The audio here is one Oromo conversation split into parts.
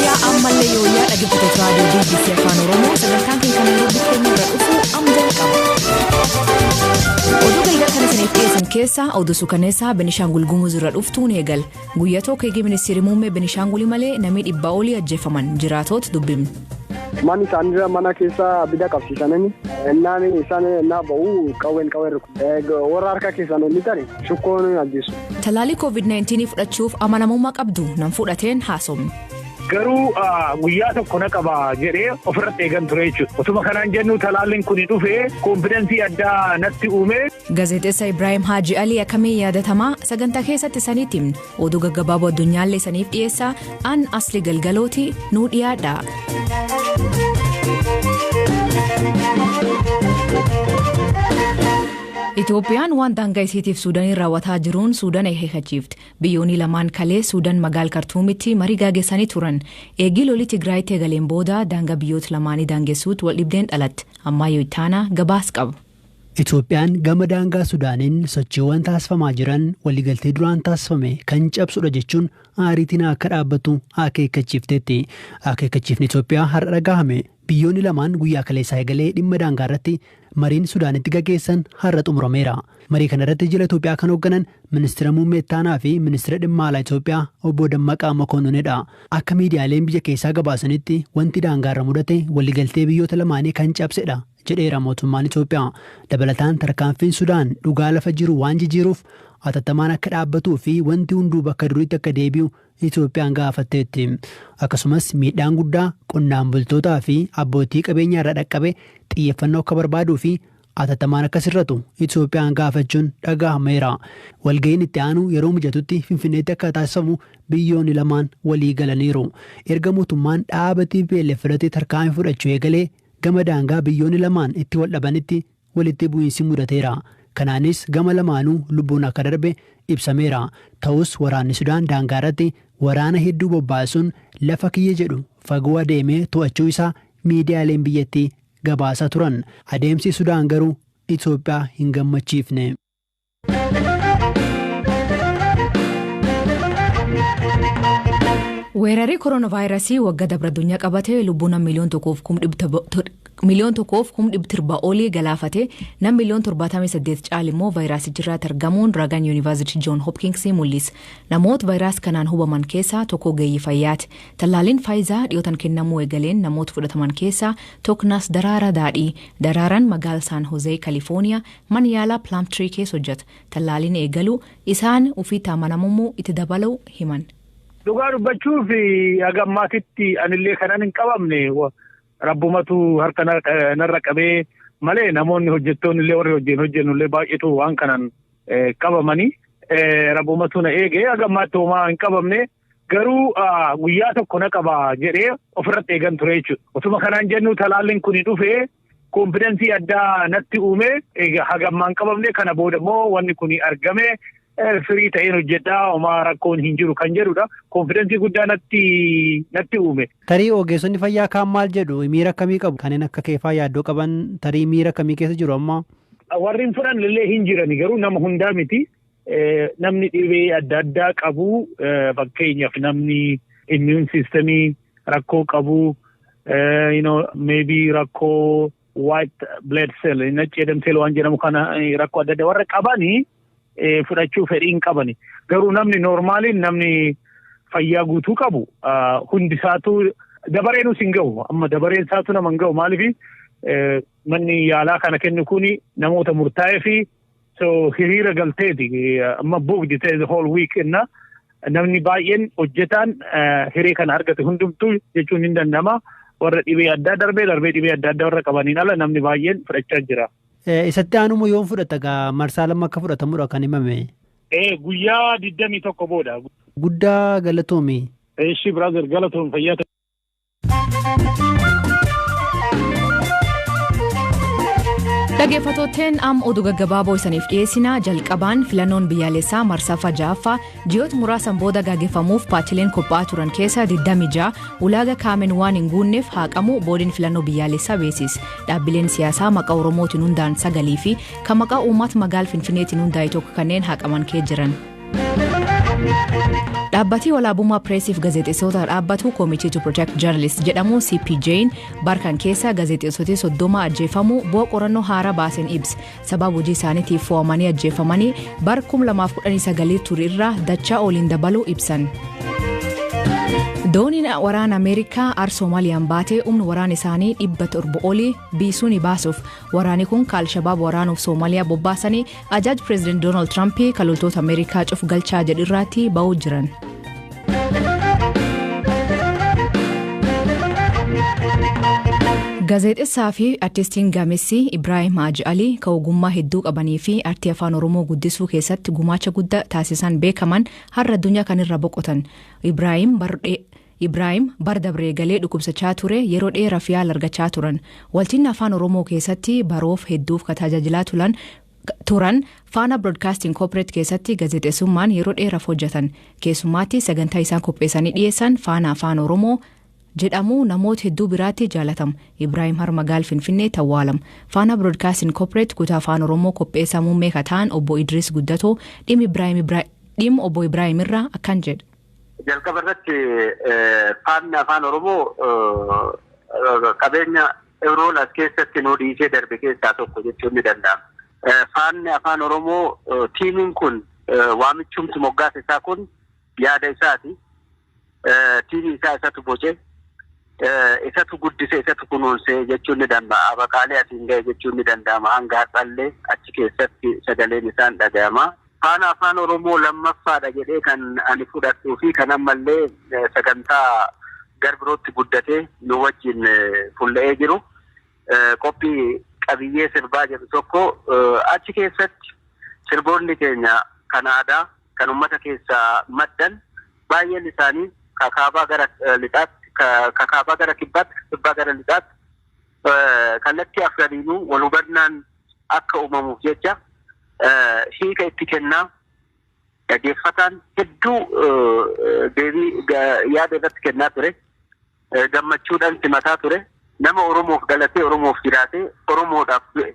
Yooyyaa, ammallee yooyyaa, dhaggeeffattoota raadiyoo BBC Afaan Oromoo, sagantaan keenya kan Naayiroobii keenya irra dhufu amma jalqaba. Oduu galgala kana isiniif dhiyeessan keessaa oduu suukaneessaa Benishaangul Gumuz irra dhuftuun eegala. Guyyaa tokko eegee ministeerri muummee Benishaangul malee namni 100 olii ajjeefaman, jiraatoota dubbifne. Manni isaanirra mana keessa abidda qabsiisanii innaan isaan innaa ba'u qawween qawween rukutu. Warra harka keessaan ol lixan shukkoon ajjeesu. Talaalii COVID-19 fudhachuuf amanamummaa qabdu, nam fudhateen haasofne. Garuu guyyaa tokko na qaba jedhee ofirratti eegan ture jechuudha. Otuma kanaan jennu talaalliin kun dhufee confidence addaa natti uume. Gaazexeessaa Ibraahim Haaji Alii akkamiin yaadatamaa, sagantaa keessatti isaniitti himna. Oduu gaggabaaboo addunyaallee isaniif dhiyeessa. An Asli Galgalooti, nuu dhiyaadha. Itoophiyaan waan daangaa isiitiif Suudaaniin raawwataa jiruun Suudaan akeekkachiifte. Biyyoonni lamaan kalee Suudaan magaal Kartuumitti marii gaggeessanii turan. Eegii lolii Tigraayitti eegaleen booda daangaa biyyoota lamaanii daangessuutti wal dhibdeen dhalatte. Ammayyoo Ittaanaa gabaas qaba. Itoophiyaan gama daangaa Sudaaniin sochiiwwan taasifamaa jiran waliigaltee duraan taasifame kan cabsudha jechuun aariitiin akka dhaabbatu akeekkachiifteetti. Akeekkachiifni Itoophiyaa har'a dhagahame biyyoonni lamaan guyyaa kaleessaa eegalee dhimma daangaa irratti mariin Sudaanitti gaggeessan har'a xumurameera. Marii kana irratti jila Itoophiyaa kan hoogganan ministeera muummee ittaanaa fi ministeera dhimma alaa Itoophiyaa obbo Dammaqaa Mokonninidha. Akka miidiyaaleen biyya keessaa gabaasanitti wanti daangaarra mudate waliigaltee biyyoota lamaanii kan cabsedha jedheera mootummaan Itoophiyaa. Dabalataan tarkaanfiin Sudaan dhugaa lafa jiru waan jijjiiruuf hatattamaan akka dhaabbatuu fi wanti hunduu bakka duriitti akka deebi'u Itoophiyaan gaafatteetti. Akkasumas miidhaan guddaa qonnaan bultootaa fi abbootii qabeenyaa irra dhaqqabe xiyyeeffannoo akka barbaaduu fi hatattamaan akka sirratu Itoophiyaan gaafachuun dhagahameera. Walga'iin itti aanu yeroo mijatutti Finfinneetti akka taasifamu biyyoonni lamaan walii galaniiru. Erga mootummaan dhaaba TPLF irratti tarkaanfii fudhachuu eegalee gama daangaa biyyoonni lamaan itti wal dhabanitti walitti bu'iinsi mudateera. Kanaanis gama lamaanuu lubbuun akka darbe ibsameera. Ta'us waraanni Sudaan daangaa irratti waraana hedduu bobbaasuun lafa kiyya jedhu fagoo adeemee to'achuu isaa miidiyaaleen biyyattii gabaasaa turan. Adeemsi Sudaan garuu Itoophiyaa hin gammachiifne. Weerarri kooronaavaayirasii waggaa dabra addunyaa qabate lubbuu nama 1,700,000 olii galaafate. Nam 78 miliyoona caal immoo vaayirasichi irratti argamuun ragaan Yuunivarsiitii Joon Hopkins mul'isa. Namoota vaayirasii kanaan hubaman keessaa tokko ogeeyyii fayyaati. Tallaaliin Faayizaa dhiyootan kennamuu eegaleen namoota fudhataman keessaa tokko Daraara Daadhii. Daraaraan magaala Saan Hozee, Kalifooniyaa, mana yaalaa Plumtree keessa hojjeta. Tallaaliin eegaluu isaan ofiitti amanamummaa itti dabaluu himan. Dhugaa dubbachuuf haga ammaatitti anillee kanan hin qabamne rabbumatu harka narra qabee malee, namoonni hojjettoonni illee warri hojii hojjennu illee baay'eetu waan kanaan qabamanii, rabbumatu na eege. Haga ammaatti homaa hin qabamne, garuu guyyaa tokko na qaba jedhee ofirratti eegan ture jechuudha. Otuma kanaan jennu talaalliin kun dhufee confidence addaa natti uume. Haga ammaan qabamne, kana booda immoo wanni kun argame firii ta'een hojjedhaa, homaa rakkoon hin jiru kan jedhudha. Confidence guddaa natti uume. Tarii ogeessonni fayyaa kaan maal jedhu? Miira akkamii qabu? Kanneen akka keefaa yaaddoo qaban tarii miira akkamii keessa jiru amma? Warri hin fudhanne illee hin jirani, garuu nama hundaa miti. Namni dhibee adda addaa qabu, fakkeenyaaf namni immune systemii rakkoo qabu, maybe rakkoo white blood cell, nacci cell waan jedhamu kana, rakkoo adda addaa warra qabanii fudhachuu fedhii hin qabani. Garuu namni normaliin, namni fayyaa guutuu qabu hundi isaatu dabareenus hin gahu. Amma dabareen isaatu nama hin gahu. Maaliif? Manni yaalaa kana kennu kuni namoota murtaa'ee fi so hiriira galteeti. Amma booked ta'e the whole week inna namni baay'een hojjetaan hiree kana argate hundumtuu jechuun hin danda'ama. Warra dhibee addaa darbee darbee dhibee adda addaa warra qabaniin ala namni baay'een fudhachaa jira. Isatti aanumoo yoom fudhata gaa? Marsaa lama akka fudhatamudha kan himame? Guyyaa 21 booda. Guddaa galatoomi. Eeshi brother, galatoom, fayyaa. Dhaggeeffattootteen, am oduu gaggabaaboo isaniif dhiyeessina. Jalqabaan filannoon biyyaalessaa marsaffaa ja'affaa ji'oota muraasan booda gaggeeffamuuf paartileen qophaa'aa turan keessa 26 ulaagaa kaa'ameen waan hin guunneef haqamu boodiin filannoo biyyaalessaa beeksise. Dhaabbileen siyaasaa maqaa Oromootiin hundaa'an sagalii fi kan maqaa uummata magaala Finfinneetiin hundaa'e tokko kanneen haqaman kee jiran. Dhaabbatii walaabummaa pireesiif gaazexeessitoota dhaabbatu Committee to Protect Journalists jedhamu, CPJ'n, barkan keessa gaazexeessitooti 30 ajjeefamuu bu'a qorannoo haaraa baaseen ibsa. Sababa hojii isaaniitiif fo'amanii ajjeefamanii bara 2019 ture irraa dachaa oliin dabaluu ibsan. Dooniin waraana Ameerikaa ar Soomaaliyaan baatee humna waraana isaanii 700 olii biisuun baasuuf waraanni kun ka Alshabaab waraanuuf Soomaaliyaa bobbaasanii ajaaj Pireezidaant Doonaald Tiraamp kan loltoota Ameerikaa cuf galchaa jedhirraatti ba'uu jiran. Gaazexeessaa fi artistiin gameessi Ibraahim Haji Alii, kan ogummaa hedduu qabanii fi artii afaan Oromoo guddisuu keessatti gumaacha guddaa taasisan beekaman, har'a addunyaa kanirra boqotan. Ibraahim bara dabree galee dhukkubsachaa ture, yeroo dheeraaf yaala argachaa turan. Waltinni afaan Oromoo keessatti baroof hedduuf kan tajaajilaa turan Faana Broadcasting Corporate keessatti gaazexeessummaan yeroo dheeraaf hojjetan. Keessumaatti sagantaa isaan qopheessanii dhiyeessan Faana Afaan Oromoo jedhamu namoota hedduu biraatti jaalatama. Ibraahim har magaal Finfinnee tawwaalama. Faana Broadcasting Corporate kutaa afaan Oromoo qopheessaa muummee kan ta'an obbo Idris Guddatoo dhimma obbo Ibraahim irraa akkan jedha. Jalqaba irratti faanni afaan Oromoo qabeenya Ibroon as keessatti nu dhiisee darbe keessaa tokko jechuun ni danda'ama. Faanni afaan Oromoo tiimiin kun, waamichumti moggaasa isaa kun yaada isaati. Tiimii isaa isatu boce, isatu guddise, isatu kunuunse jechuun ni danda'ama. Abaqaalee asiin ga'e jechuun ni danda'ama. Hanga har'allee achi keessatti sagaleen isaan dhaga'ama. Faana afaan Oromoo lammaffaadha jedhee kan ani fudhadhuu fi kan ammallee sagantaa gar birootti guddatee nu wajjin fulla'ee jiru. Qophii qabiyyee sirbaa jedhu tokko, achi keessatti sirboonni keenya kan aadaa kan uummata keessaa maddan baay'een isaanii kakaabaa gara lixaatti, kakaabaa gara kibbaatti, kibbaa gara lixaatti, kallattii afraniinuu wal hubannaan akka uumamuuf jecha hiika itti kennaa, dhaggeeffataan hedduu deebii yaada irratti kennaa ture. Gammachuudhaan simataa ture. Nama Oromoof dhalatee, Oromoof jiraatee, Oromoodhaaf du'e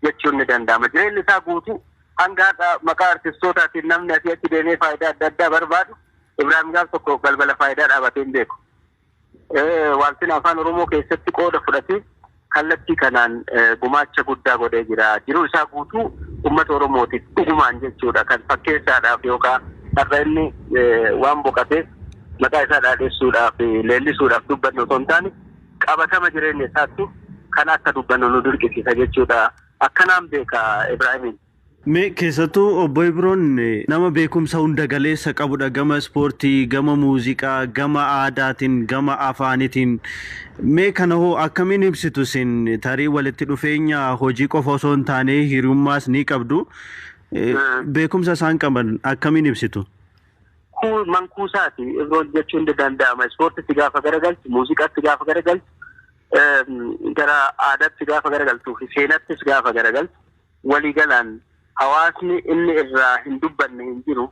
jechuun ni danda'ama. Jireenyi isaa guutuu hanga har'a maqaa artistootaatiin namni asii achi deemee faayidaa adda addaa barbaadu, Ibraahim gaaf tokko balbala faayidaa dhaabatee hin beeku. Waaltina afaan Oromoo keessatti qooda fudhatee kallattii kanaan gumaacha guddaa godhee jira. Jiruu isaa guutuu uummata Oromootiif dhugumaan jechuudha, kan fakkeessaadhaaf yookaan har'a inni waan boqateef maqaa isaa dhaadheessuudhaaf, leellisuudhaaf dubbannu osoo hin taane, qabatama jireenya isaattu kan akka dubbannu nu dirqisiisa jechuudha. Akkanaan beeka Ibraahimiin. Mee keessattuu obbo Ibroon nama beekumsa hunda galeessa qabudha, gama ispoortii, gama muuziqaa, gama aadaatiin, gama afaanitiin. Mee kana hoo akkamiin ibsitu isin? Tarii walitti dhufeenya hojii qofa osoo hin taane hiriyummaas ni qabdu. Beekumsa isaan qaban akkamiin ibsitu? Mankuusaati Ibroon jechuun ni danda'ama. Ispoortitti gaafa garagalchu, muuziqaatti gaafa garagalchu, gara aadaatti gaafa garagaltuu fi seenattis gaafa garagalchu, waliigalaan hawaasni inni irraa hin dubbanne hin jiru.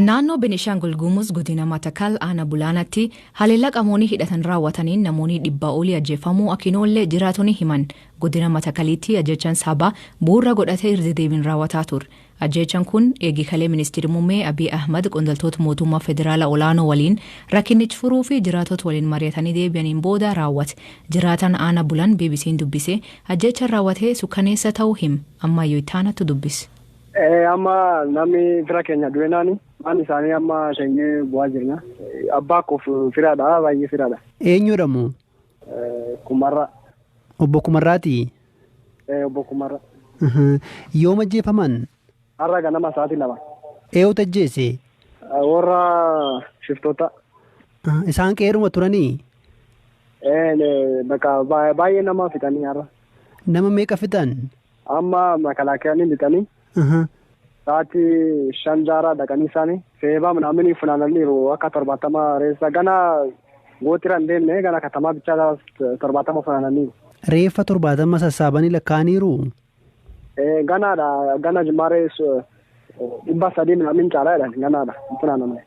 Naannoo Benishaangul Gumuz, godina Matakal, aanaa Bulaanatti haleellaa qamoonni hidhatan raawwataniin namoonni 100 olii ajjeefamuu akinoollee jiraatonni himan. Godina Matakaliitti ajjechaan saba bu'uura godhatee irra deebiin raawwataa ture. Ajjechaan kun eegikalee ministeerri muummee Abiy Ahmad qondaaltota mootummaa federaalaa olaanoo waliin rakkinicha furuu fi jiraatota waliin mari'atanii deebi'aniin booda raawwate. Jiraatan aanaa Bulan BBC'n dubbise ajjechaan raawwatee sukkaneessa ta'uu hima. Ammayyuu ittaanatu dubbise. Amma namni fira keenya du'e naani maan isaanii amma teenyee bu'aa jirna. Abbaa koof firaadha, baay'ee firaadha. Eenyudha moo? Kumarraa. Obbo Kumarraati? Obbo Kumarraa. Yoom ajjeefaman? Har'a ganama sa'aatii 2. Eenyutu ajjeese? Warra shiftoota. Isaan qeeruma turanii? Bakka baay'ee nama fixanii har'a. Nama meeqa fixan? Amma makalaakayaan lixanii sa'aatii 5 jaaraa dhaqanii isaanii seebaa namni funaananiiru akka 70 reessa, gana gootira hin deemne, gana katamaa bichaa 70 funaananiiru. Reeffa 70 sassaabanii lakkaa'aniiru? Ganaadha, gana jimmaaree 300 namni caalaa jedhan, ganaadha funaanamne.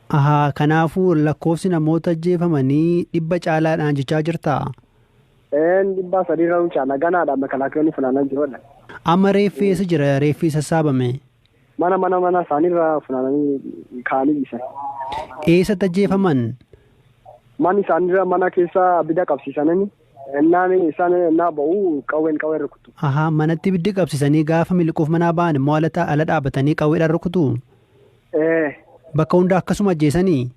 Ahaa, kanaafuu lakkoofsi namoota ajjeefamanii 100 caalaadhaan jechaa jirtaa? 300 irra caala, ganaadha makalaakayaan funaanaa jiru. Amma reeffi eessa jira, reeffi sassaabame? Mana isaaniirraa funaananii kaa'anii dhiisan. Eessatti ajjeefaman? Mana isaaniirra mana keessa abidda qabsiisanii innaan isaan innaa ba'u qawween rukutu. Ahaa, manatti ibiddi qabsiisanii gaafa miliquuf manaa ba'an immoo ala dhaabatanii qawweedhaan rukutu? Bakka hunda akkasuma ajjeesanii?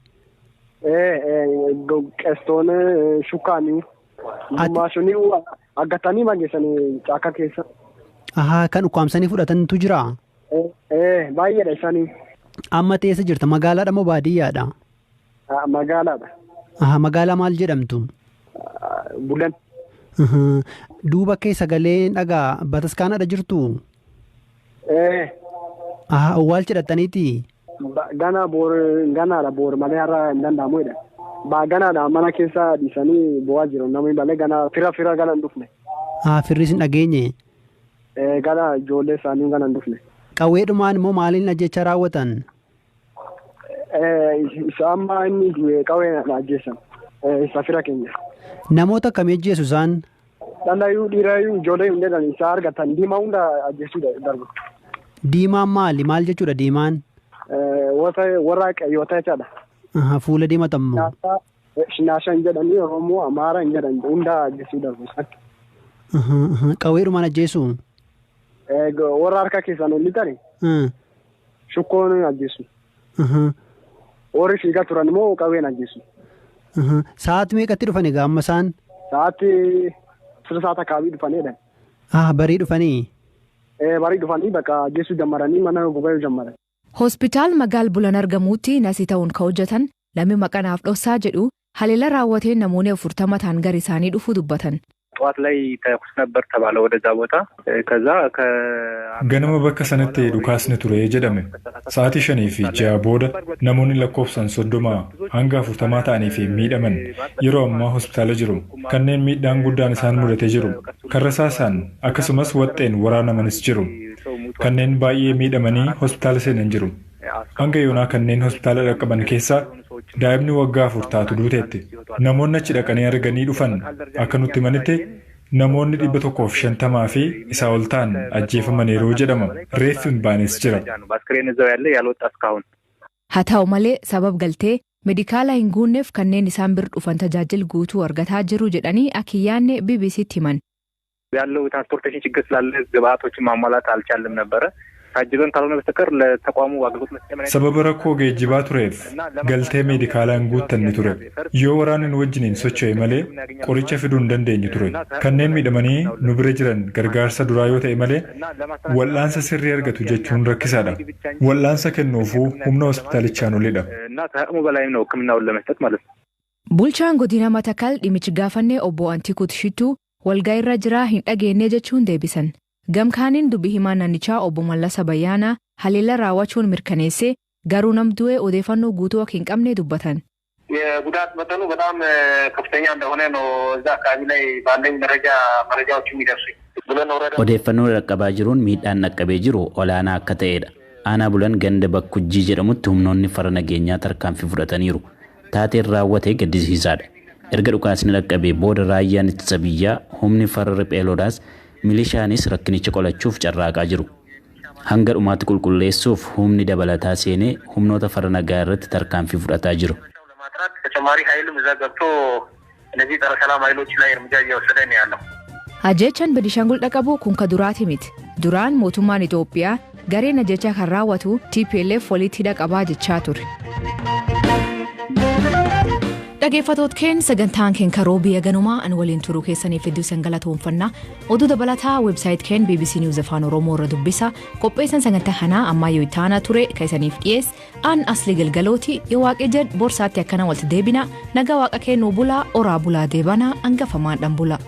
Qestoon shukkaanii maashinii aggatanii mageessanii caakkaa keessa. Ahaa, kan ukkaamsanii fudhatantu jira? Baay'eedha isaanii. Amma eessa jirta? Magaalaadha moo baadiyyaadha? Magaalaadha. Ahaa, magaalaa maal jedhamtu? Bulan. Duuba kee sagaleen dhagaa bataskaanadha jirtu? Ahaa, awwaalcha hidhattaniiti? Gana boor ganaadha boor malee har'a hin danda'amu jedha. Ganaadha mana keessa dhiisanii bo'aa jiru namni malee gana fira gana hin dhufne. Firris hin dhageenye? Gana ijoollee isaanii gana hin dhufne. Qawweedhumaan immoo maaliin ajjecha raawwatan? Isa amma inni du'e qawwee ajjeessan. Isa fira keenya. Namoota akkamii ajjeesu isaan? Dhalayyuu dhiirayyuu ijoollee hundee isaa argatan diimaa hunda ajjeesuu darbu. Diimaan maali? Maal jechuudha diimaan? Warra qayyoota jechaadha. Fuula diimatamu. Shinaasha hin jedhanii Oromoo Amaara hin jedhan hunda ajjeesuu darbu. Qawweedhumaan ajjeesu? Warra harka keessaan ol lixani shukkoon ajjeesu. Warri fiigaa turan immoo qawween ajjeesu. Sa'aatii meeqatti dhufan egaa amma isaan? Sa'aatii 6 akaabii dhufanidha. Barii dhufanii? Barii dhufanii bakka ajjeesuu jammaranii mana gubaa jammaran. Hospitaal magaal Bulan argamuutti nasii ta'uun kan hojjetan namni maqanaaf dhoksaa jedhu haleela raawwateen namoonni 40 ta'an gara isaanii dhufuu dubbatan. ጠዋት ላይ ተኩስ ነበር ተባለ ወደዛ ቦታ ከዛ Ganama bakka sanatti dhukaasni ture jedhame. Sa'aatii 5 fi 6 booda namoonni lakkoofsaan 30 hanga 40 ta'anii fi miidhaman yeroo ammaa hospitaala jiru. Kanneen miidhaan guddaan isaan mudatee jiru. Karrasaasaan akkasumas waxxeen waraanamanis jiru. Kanneen baay'ee miidhamanii hospitaala seenan jiru. Hanga yoonaa kanneen hospitaala dhaqqaban keessaa daa'imni waggaa 4 taatu duuteetti. Namoonni achi dhaqanii arganii dhufan akka nutti himanitti namoonni 150 fi isaa ol ta'an ajjeefamaniiru jedhama. Reeffi hin baanes jira. በአስክሬን እዛው ያለ ያልወጣ እስካሁን Haa ta'u malee sabab galtee meedikaala hin guunneef kanneen isaan bir dhufan tajaajila guutuu argataa jiru jedhanii akka hin yaadne BBCtti himan. ያለው የትራንስፖርቴሽን ችግር ስላለ ግብአቶችን ማሟላት አልቻልም ነበረ። ታጅበን ካልሆነ በስተቀር ለተቋሙ አገልግሎት መስጫ Sababa rakkoo geejjibaa tureef galtee meedikaalaa hin guuttanne ture. Yoo waraanni nu wajjiniin socho'e malee qoricha fiduu hin dandeenyu ture. Kanneen miidhamanii nu bira jiran gargaarsa duraa yoo ta'e malee wal'aansa sirrii argatu jechuun rakkisaadha. Wal'aansa kennuufuu humna hospitaalichaan olidha. እና ከአቅሙ በላይም ነው ሕክምናውን ለመስጠት ማለት ነው። Bulchaan godina Matakal dhimmichi gaafannee obbo Antikut Shittuu walgaa irra jiraa hin dhageenye jechuun deebisan. Gamkaaniin dubbi himaa naannichaa obbo Mallasa Bayyaanaa haleela raawwachuun mirkaneessee garuu nam du'ee odeeffannoo guutuu akka hin qabne dubbatan. የጉዳት መጠኑ በጣም ከፍተኛ እንደሆነ ነው እዛ አካባቢ ላይ ባለኝ መረጃ መረጃዎች የሚደርሱኝ። ቡለን ወረዳ Odeeffannoo dhaqqabaa jiruun miidhaan dhaqqabee jiru olaanaa akka ta'edha. Aanaa Bulan ganda Bakkujjii jedhamutti humnoonni fara nageenyaa tarkaanfii fudhataniiru. Taateen raawwate gaddisiisaadha. Erga dhukaasni dhaqqabee booda raayyaan ittisa biyyaa, humni farra riphee lolaas, milishaanis rakkinicha qolachuuf carraaqaa jiru. Hanga dhumaatti qulqulleessuuf humni dabalataa seenee humnoota farra nagaa irratti tarkaanfii fudhataa jiru. ለማጥራት ተጨማሪ ኃይልም እዛ ገብቶ እነዚህ ጸረ ሰላም ኃይሎች ላይ እርምጃ እየወሰደ ነው ያለው። Ajjeechaan Beenishaangul dhaqabu kun ka duraati miti. Duraan mootummaan Itoophiyaa gareen ajjeechaa kan raawwatu TPLF walitti hidha qabaa jechaa ture. Dhaggeeffattoota keenya, sagantaan keenya karoo biyya ganumaa an waliin turuu keessaniif hedduu isin galatoomfanna. Oduu dabalataa website keenya BBC News Afaan Oromoo irra dubbisa. Qopheessan sagantaa kanaa Ammayyoo Ittaanaa ture, kan isaniif dhiyeesse an Asli Galgalooti. Yoo waaqee jedhe borsaatti akkana walitti deebina. Nagaa waaqa kennuu bulaa, oraa bulaa, deebanaa hangafamaadhaan bula.